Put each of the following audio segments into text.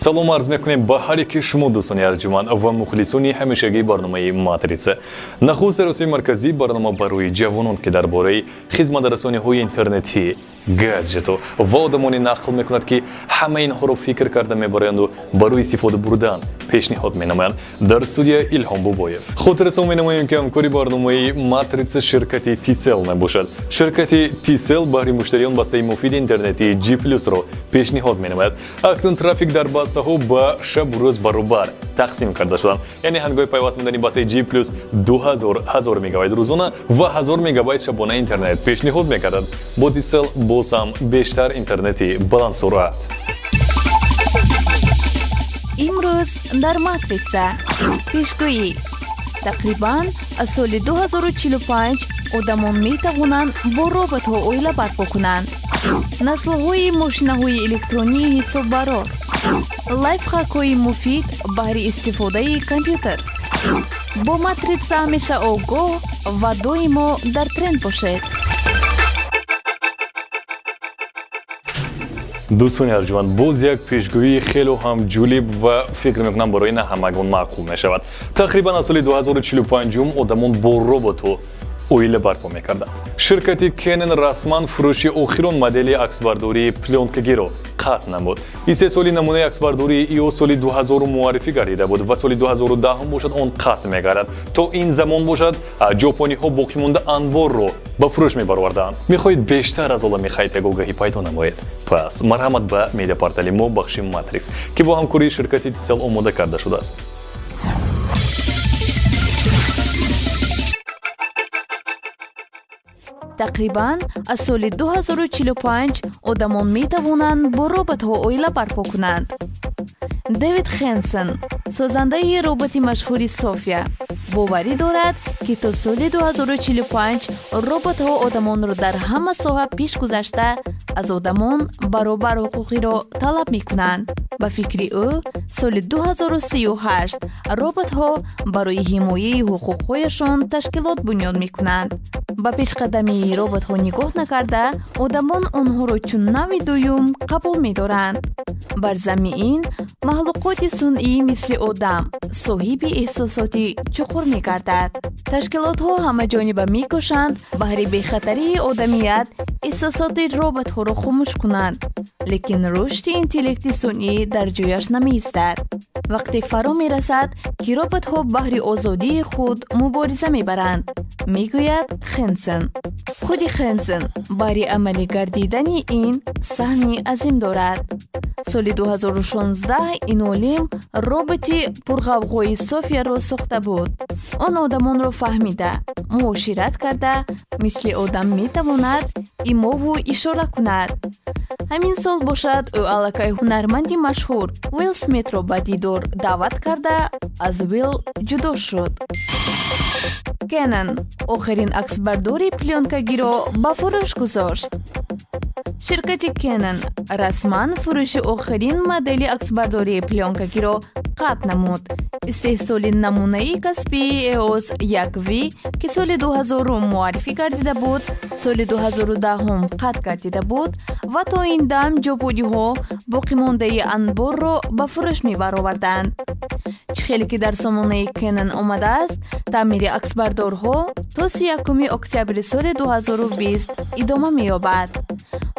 Салом арз мекунем ба ҳар яки шумо, дӯстони арҷуманд ва мухлисони ҳамешагии барномаи Матрица. Нахуст серосии марказӣ барнома барои ҷавонон, ки дар бораи хизматрасониҳои интернетӣ, гаджету ва одамоне нақл мекунад, ки ҳама инҳоро фикр карда мебароянду барои истифода бурдан пешниҳод менамоянд. Дар студия Илҳом Бобоев. Хотиррасон менамоем, ки ҳамкори барномаи Матрица ширкати Тисел мебошад. Ширкати Тисел баҳри муштариён бастаи муфиди интернетии G плюсро пешниҳод менамояд. Акнун трафик дар бастаҳо ба шабу рӯз баробар тақсим карда шуданд. Яъне ҳангоми пайваст будани бастаи G плюс 2000 1000 мегабайт рӯзона ва 1000 мегабайт шабона интернет пешниҳод мекардад. Бо Тисел боз ҳам бештар интернети баландсуръат. Имрӯз дар Матрица пешгӯӣ: тақрибан аз соли 2045 одамон метавонанд бо роботҳо оила барпо кунанд, наслҳои мошинаҳои электронии ҳисоббарор, лайфхакҳои муфид баҳри истифодаи компютер. Бо Матрица ҳамеша огоҳ ва доимо дар тренд бошед. Дӯстони арҷуманд, боз як пешгӯии хело ҳам ҷолиб ва фикр мекунам, барои на ҳамагон маъқул мешавад. Тақрибан аз соли 2045 одамон бо роботу оила барпо мекарданд. Ширкати Canon расман фурӯши охирон модели аксбардории плёнкагиро қатъ намуд. Истеҳсоли намунаи аксбардории EOS соли 2000 муаррифӣ гардида буд ва соли 2010 бошад, он қатъ мегардад. То ин замон бошад, ҷопониҳо боқимонда анворро ба фурӯш мебароварданд. Мехоҳед бештар аз олами хайтек огаҳӣ пайдо намоед? Пас марҳамат ба медиапортали мо, бахши Матрикс, ки бо ҳамкории ширкати Тисел омода карда шудааст. Тақрибан аз соли 2045 одамон метавонанд бо роботҳо оила барпо кунанд. Дэвид Хенсен, созандаи роботи машҳури София, боварӣ дорад, ки то соли 2045 роботҳо одамонро дар ҳама соҳа пеш гузашта, аз одамон баробар ҳуқуқиро талаб мекунанд. Ба фикри ӯ, соли 2038 роботҳо барои ҳимояи ҳуқуқҳояшон ташкилот бунёд мекунанд. Ба пешқадамии роботҳо нигоҳ накарда, одамон онҳоро чун навъи дуюм қабул медоранд. Бар замми ин, маҳлуқоти сунъӣ мисли одам соҳиби эҳсосоти чуқур мегардад. Ташкилотҳо ҳамаҷониба мекӯшанд баҳри бехатарии одамият эҳсосоти роботҳоро хомӯш кунанд, лекин рушди интеллекти сунъӣ дар ҷояш намеистад. Вақте фаро мерасад, ки роботҳо баҳри озодии худ мубориза мебаранд, мегӯяд Хенсен. Худи Хенсен баҳри амалӣ гардидани ин саҳми азим дорад. Соли 2016 ин олим роботи пурғавғои Софияро сохта буд. Он одамонро фаҳмида, муошират карда, мисли одам метавонад имову ишора кунад. Ҳамин сол бошад, ӯ аллакай ҳунарманди машҳур Уилл Смитро ба дидор даъват карда, аз Уилл ҷудо шуд. Canon охирин аксбардори плёнкагиро ба фурӯш гузошт. Ширкати Canon расман фурӯши охирин модели аксбардории плёнкагиро қатъ намуд. Истеҳсоли намунаи касбии EOS 1V, ки соли 2000 муаррифӣ гардида буд, соли 2010 қатъ гардида буд ва то ин дам ҷопониҳо боқимондаи анборро ба фурӯш мебароварданд. Чӣ хеле ки дар сомонаи Canon омадааст, таъмири аксбардорҳо то 31 октябри соли 2020 идома меёбад.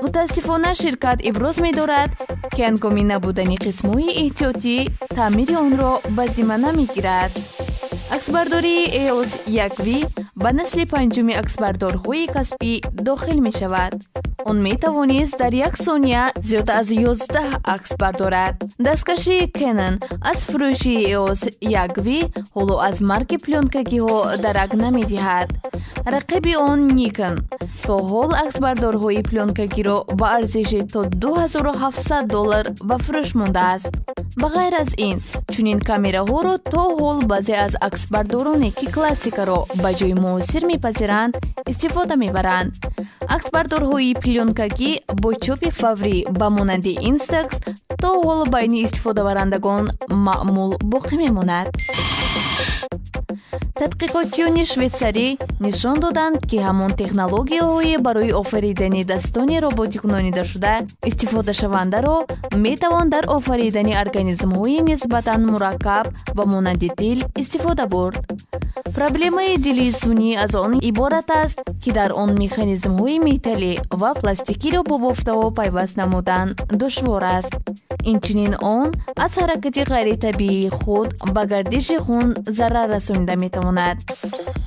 Мутаассифона, ширкат иброз медорад, ки ҳангоми набудани қисмҳои эҳтиётӣ таъмири онро ба зимма намегирад. Аксбардории EOS 1V ба насли панҷуми аксбардорҳои касбӣ дохил мешавад. Он метавонист дар як сония зиёда аз 11 акс бардорад. Дасткашии Canon аз фурӯши EOS 1V ҳоло аз марги плёнкагиҳо дарак намедиҳад. Рақиби он Nikon то ҳол аксбардорҳои плёнкагиро ба арзиши то 2700 доллар ба фурӯш мондааст. Ба ғайр аз ин, чунин камераҳоро то ҳол баъзе аз аксбардороне, ки классикаро ба ҷои муосир мепазиранд, истифода мебаранд. Аксбардорҳои плёнкагӣ бо чопи фаврӣ ба монанди Instax то ҳол байни истифодабарандагон маъмул боқӣ мемонад. Тадқиқотчиёни швейтсарӣ нишон доданд, ки ҳамон технологияҳое барои офаридани дастони роботикунонидашуда истифодашавандаро метавон дар офаридани организмҳои нисбатан мураккаб ба монанди дил истифода бурд. Проблемаи дили сунъӣ аз он иборат аст, ки дар он механизмҳои металлӣ ва пластикиро бо бофтаҳо пайваст намудан душвор аст. Инчунин он аз ҳаракати ғайритабиии худ ба гардиши хун зарар расонида метавонад.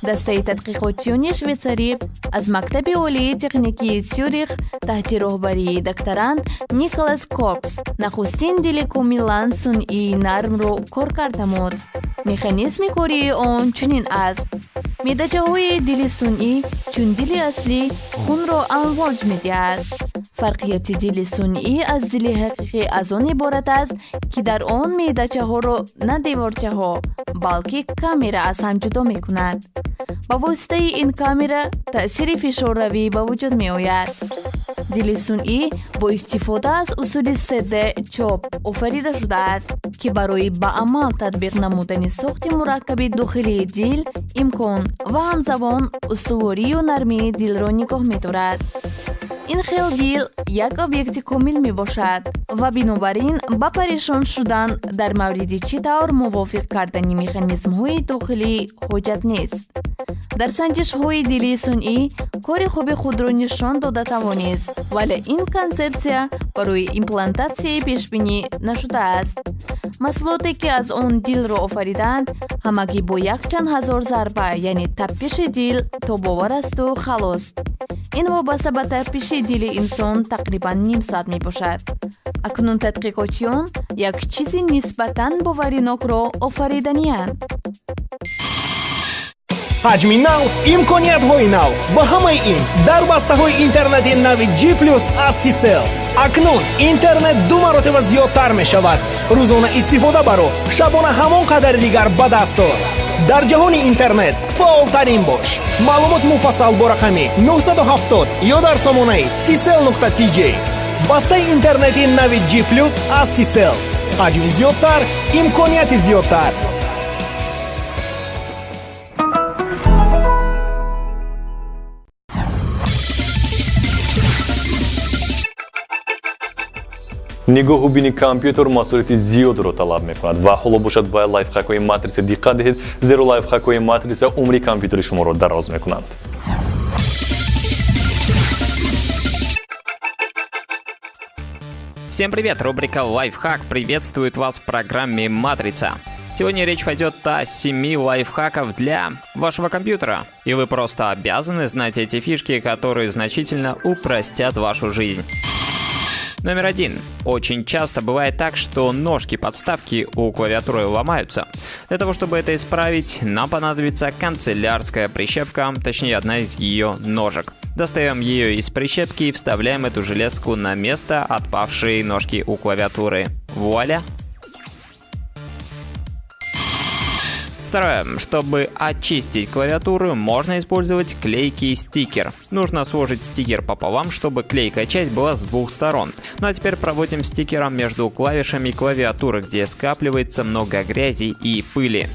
Дастаи тадқиқотчиёни швейтсарӣ аз Мактаби олии техникии Сюрих таҳти роҳбарии докторант Николас Корпс нахустин дили комилан сунъии нармро коркард намуд. Механизми кории он чунин аст. Меъдачаҳои дили сунъӣ чун дили аслӣ хунро амвоҷ медиҳад. Фарқияти дили сунъӣ аз дили ҳақиқӣ аз он иборат аст, ки дар он меъдачаҳоро на деворчаҳо, балки камера аз ҳам ҷудо мекунад. Ба воситаи ин камера таъсири фишорравӣ ба вуҷуд меояд. Дили сунъӣ бо истифода аз усули 3D чоп офарида шудааст, ки барои ба амал татбиқ намудани сохти мураккаби дохилии дил имкон ва ҳамзамон устуворию нармии дилро нигоҳ медорад. Ин хел дил як объекти комил мебошад ва бинобар ин ба парешон шудан дар мавриди чӣ тавр мувофиқ кардани механизмҳои дохилӣ ҳоҷат нест. Дар санҷишҳои дили сунъӣ кори хуби худро нишон дода тавонист, вале ин консепсия барои имплантатсияи пешбинӣ нашудааст. Маҳсулоте, ки аз он дилро офариданд, ҳамагӣ бо якчанд ҳазор зарба, яъне таппиши дил тобовар асту халос. Ин вобаста ба таппиши дили инсон тақрибан ним соат мебошад. Акнун тадқиқотчиён як чизи нисбатан боваринокро офариданиянд. Ҳаҷми нав, имкониятҳои нав ва ҳамаи ин дар бастаҳои интернети нави G плюс аз Tcell. Акнун интернет ду маротиба зиёдтар мешавад. Рӯзона истифода баро, шабона ҳамон қадари дигар ба даст ор. Дар ҷаҳони интернет фаъолтарин бош. Маълумоти муфассал бо рақами 970 ё дар сомонаи tcell.tj. Бастаи интернети нави G плюс аз Tcell. Ҳаҷми зиёдтар, имконияти зиёдтар. Нигоҳу бини компютер масъулияти зиёдро талаб мекунад ва ҳоло бошад ба лайфхакҳои матриса диққат диҳед, зеро лайфхакҳои матриса умри компютери шуморо дароз мекунанд. Всем привет! Рубрика «Лайфхак» приветствует вас в программе «Матрица». Сегодня речь пойдет о 7 лайфхаков для вашего компьютера. И вы просто обязаны знать эти фишки, которые значительно упростят вашу жизнь. Номер 1. Очень часто бывает так, что ножки подставки у клавиатуры ломаются. Для того, чтобы это исправить, нам понадобится канцелярская прищепка, точнее одна из ее ножек. Достаем ее из прищепки и вставляем эту железку на место отпавшей ножки у клавиатуры. Вуаля! Второе. Чтобы очистить клавиатуру, можно использовать клейкий стикер. Нужно сложить стикер пополам, чтобы клейкая часть была с двух сторон. Ну а теперь проводим стикером между клавишами клавиатуры, где скапливается много грязи и пыли.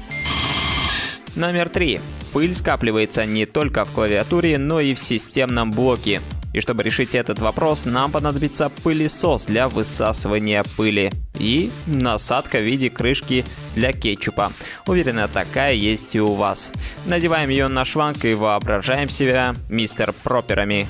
Номер 3. Пыль скапливается не только в клавиатуре, но и в системном блоке. И чтобы решить этот вопрос, нам понадобится пылесос для высасывания пыли и насадка в виде крышки для кетчупа. Уверена, такая есть и у вас. Надеваем ее на шланг и воображаем себя мистер Проперами.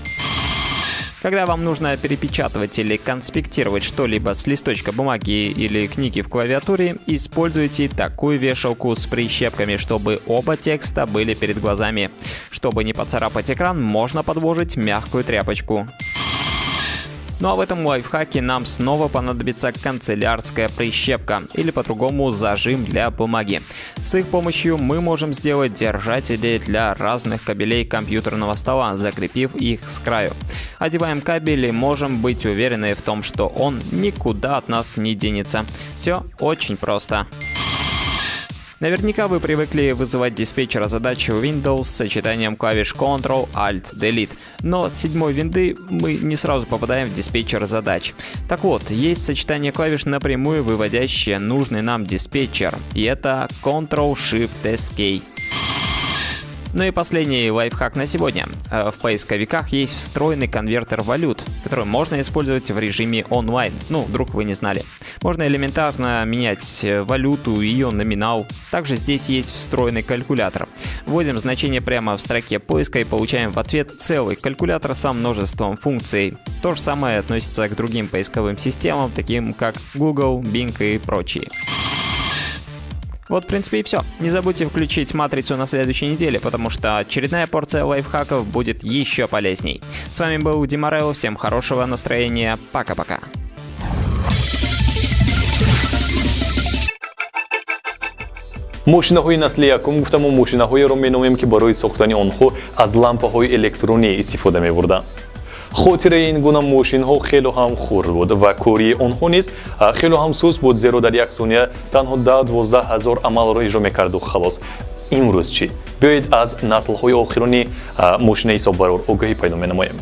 Когда вам нужно перепечатывать или конспектировать что-либо с листочка бумаги или книги в клавиатуре, используйте такую вешалку с прищепками, чтобы оба текста были перед глазами. Чтобы не поцарапать экран, можно подложить мягкую тряпочку. Ну а в этом лайфхаке нам снова понадобится канцелярская прищепка, или по-другому зажим для бумаги. С их помощью мы можем сделать держатели для разных кабелей компьютерного стола, закрепив их с краю. Одеваем кабель и можем быть уверены в том, что он никуда от нас не денется. Все очень просто. Наверняка вы привыкли вызывать диспетчера задач в Windows с сочетанием клавиш Ctrl, Alt, Delete, но с 7-й винды мы не сразу попадаем в диспетчер задач. Так вот, есть сочетание клавиш, напрямую выводящее нужный нам диспетчер, и это Ctrl-Shift-Escape. Ну и последний лайфхак на сегодня. В поисковиках есть встроенный конвертер валют, который можно использовать в режиме онлайн. Ну, вдруг вы не знали. Можно элементарно менять валюту, ее номинал. Также здесь есть встроенный калькулятор. Вводим значение прямо в строке поиска и получаем в ответ целый калькулятор со множеством функций. То же самое относится к другим поисковым системам, таким как Google, Bing и прочие. Вот, в принципе, и все. Не забудьте включить «Матрицу» на следующей неделе, потому что очередная порция лайфхаков будет еще полезней. С вами был Дима Релл, всем хорошего настроения, пока-пока. Мошинаҳои насли якум гуфта мо мошинаҳоеро меномем, ки барои сохтани онҳо аз лампаҳои электронӣ истифода мебурданд. Хотираи ин гуна мошинҳо хело ҳам хурд буд ва кории онҳо низ хело ҳам суст буд, зеро дар як сония танҳо 10-12 ҳазор амалро иҷро мекарду халос. Имрӯз чӣ? Биёед, аз наслҳои охирони мошинаи ҳисоббарор огоҳӣ пайдо менамоем.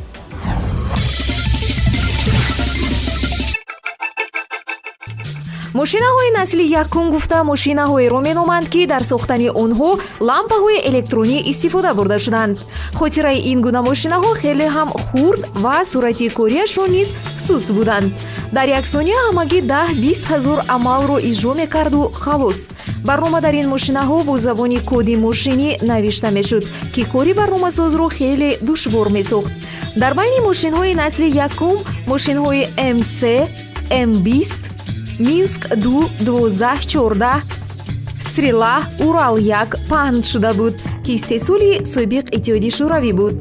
Мошинаҳои насли якум гуфта мошинаҳоеро меноманд, ки дар сохтани онҳо лампаҳои электронӣ истифода бурда шуданд. Хотираи ин гуна мошинаҳо хеле ҳам хурд ва суръати кориашон низ суст буданд. Дар як сония ҳамагӣ 10-20 ҳазор амалро иҷро мекарду халос. Барнома дар ин мошинаҳо бо забони коди мошинӣ навишта мешуд, ки кори барномасозро хеле душвор месохт. Дар байни мошинҳои насли якум мошинҳои МС, М20, Минск 2, 12, 14, Стрела, Урал 1 паҳн шуда буд, ки истеҳсоли собиқ Иттиҳоди Шӯравӣ буд.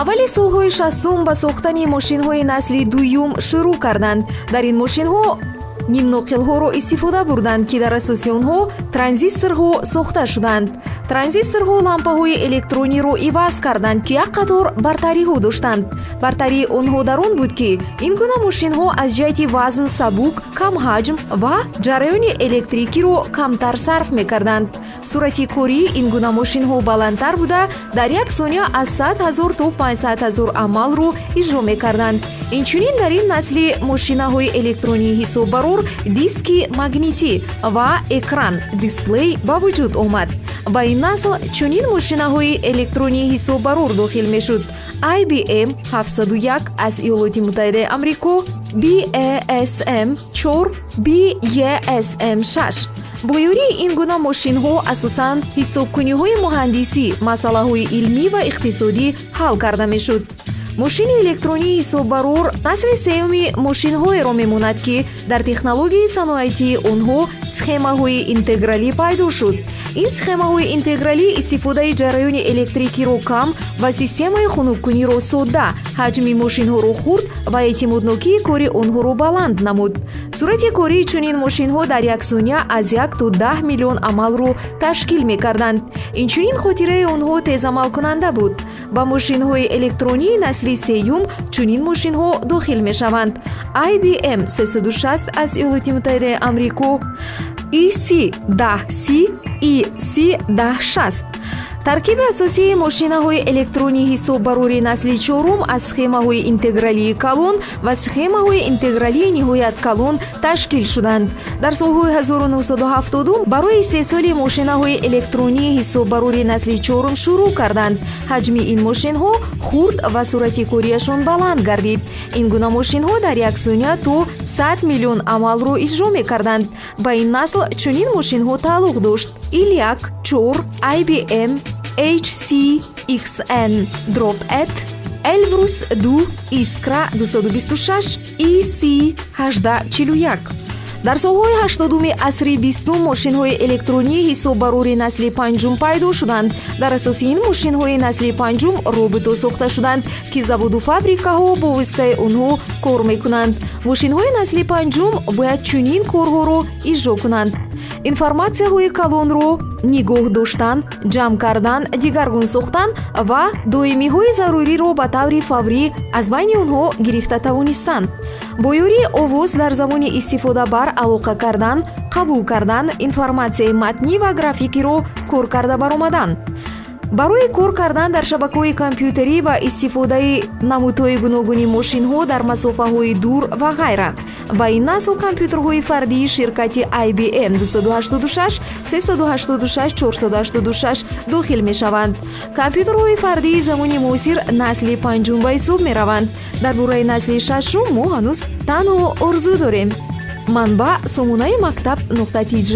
Аввали солҳои 60-ум ба сохтани мошинҳои насли дуюм шурӯъ карданд. Дар ин мошинҳо нимноқилҳоро истифода бурданд, ки дар асоси онҳо транзисторҳо сохта шуданд. Транзисторҳо лампаҳои электрониро иваз карданд, ки як қатор бартариҳо доштанд. Бартарии онҳо дар он буд, ки ин гуна мошинҳо аз ҷиҳати вазн сабук, камҳаҷм ва ҷараёни электрикиро камтар сарф мекарданд. Суръати кории ин гуна мошинҳо баландтар буда, дар як сония аз 100 ҳазор то 500 ҳазор амалро иҷро мекарданд. Инчунин дар ин насли мошинаҳои электронии ҳисоббарор диски магнитӣ ва экран дисплей ба вуҷуд омад. Ба ин насл чунин мошинаҳои электронии ҳисоббарор дохил мешуд: IBM 701 аз Иёлоти Муттаҳидаи Амрико, BASM 4, BESM 6. Бо ёрии ин гуна мошинҳо асосан ҳисобкуниҳои муҳандисӣ, масъалаҳои илмӣ ва иқтисодӣ ҳал карда мешуд. Мошини электронии ҳисоббарор насли сеюми мошинҳоеро мемонад, ки дар технологияи саноатии онҳо схемаҳои интегралӣ пайдо шуд. Ин схемаҳои интегралӣ истифодаи ҷараёни электрикиро кам ва системаи хунуккуниро содда, ҳаҷми мошинҳоро хурд ва эътимоднокии кори онҳоро баланд намуд. Суръати кории чунин мошинҳо дар як сония аз 1 то 10 миллион амалро ташкил мекарданд. Инчунин хотираи онҳо тезамалкунанда буд. Ба мошинҳои электронии насли сеюм чунин мошинҳо дохил мешаванд: IBM 360 аз Иёлоти Муттаҳидаи Амрико, EC 10C, EC 1060. Таркиби асосии мошинаҳои электронии ҳисоббарори насли чорум аз схемаҳои интегралии калон ва схемаҳои интегралии ниҳоят калон ташкил шуданд. Дар солҳои 1970 барои истеҳсоли мошинаҳои электронии ҳисоббарори насли чорум шурӯъ карданд. Ҳаҷми ин мошинҳо хурд ва суръати кориашон баланд гардид. Ин гуна мошинҳо дар як сония то 100 миллион амалро иҷро мекарданд. Ба ин насл чунин мошинҳо тааллуқ дошт: ENIAC 4, IBM HCXN Drop at, Эльбрус 2, Искра 226, EC 1841. Дар солҳои 80-уми асри бистум мошинҳои электронии ҳисоббарори насли панҷум пайдо шуданд. Дар асоси ин мошинҳои насли панҷум роботҳо сохта шуданд, ки заводу фабрикаҳо бо воситаи онҳо кор мекунанд. Мошинҳои насли панҷум бояд чунин корҳоро иҷро кунанд: информатсияҳои калонро нигоҳ доштан, ҷамъ кардан, дигаргун сохтан ва доимиҳои заруриро ба таври фаврӣ аз байни онҳо гирифта тавонистан, бо ёрии овоз дар замони истифодабар алоқа кардан, қабул кардан, информатсияи матнӣ ва графикиро кор карда баромадан. Барои кор кардан дар шабакаҳои компютерӣ ва истифодаи намудҳои гуногуни мошинҳо дар масофаҳои дур ва ғайра. Ба ин насл компютерҳои фардии ширкати IBM 286, 386, 486 дохил мешаванд. Компютерҳои фардии замони муосир насли панҷум ба ҳисоб мераванд. Дар бораи насли шашум мо ҳанӯз танҳо орзу дорем. Манбаъ: сомонаи мактаб нуқта tj.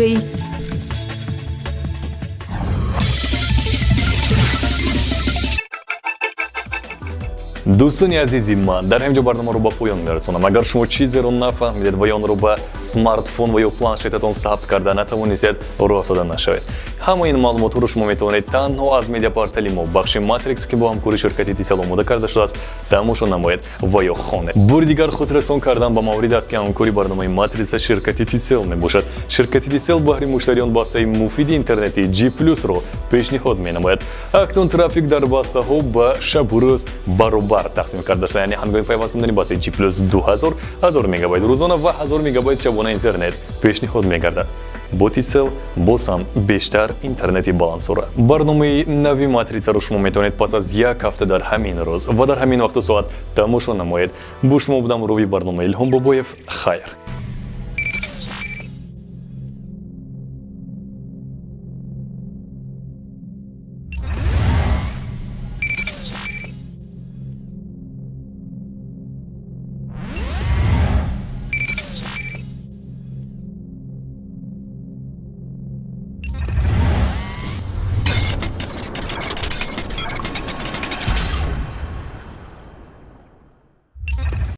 Дӯстони азизи ман, дар ҳамин ҷо барномаро ба поён мерасонам. Агар шумо чизеро нафаҳмидед ва ё онро ба смартфон ва ё планшетатон сабт карда натавонистед, роҳ афтода нашавед. Ҳамаи ин маълумотҳоро шумо метавонед танҳо аз медиапортали мо, бахши Матрикс, ки бо ҳамкории ширкати Тисел омода карда шудааст, тамошо намоед ва ё хонед. Бори дигар хотиррасон кардан ба маврид аст, ки ҳамкори барномаи Матриса ширкати Тисел мебошад. Ширкати Тисел баҳри муштариён бастаи муфиди интернети G плюсро пешниҳод менамояд. Акнун трафик дар бастаҳо ба шабу рӯз баробар тақсим карда шуда, яъне ҳангоми пайваст намудани бастаи G плюс 2000, 1000 мегабайт рӯзона ва 1000 мегабайт шабона интернет пешниҳод мегардад. Бо Тисел боз ҳам бештар интернети баландсуръат. Барномаи нави Матрицаро шумо метавонед пас аз як ҳафта дар ҳамин рӯз ва дар ҳамин вақту соат тамошо намоед. Бо шумо будам рови барнома Илҳом Бобоев. Хайр.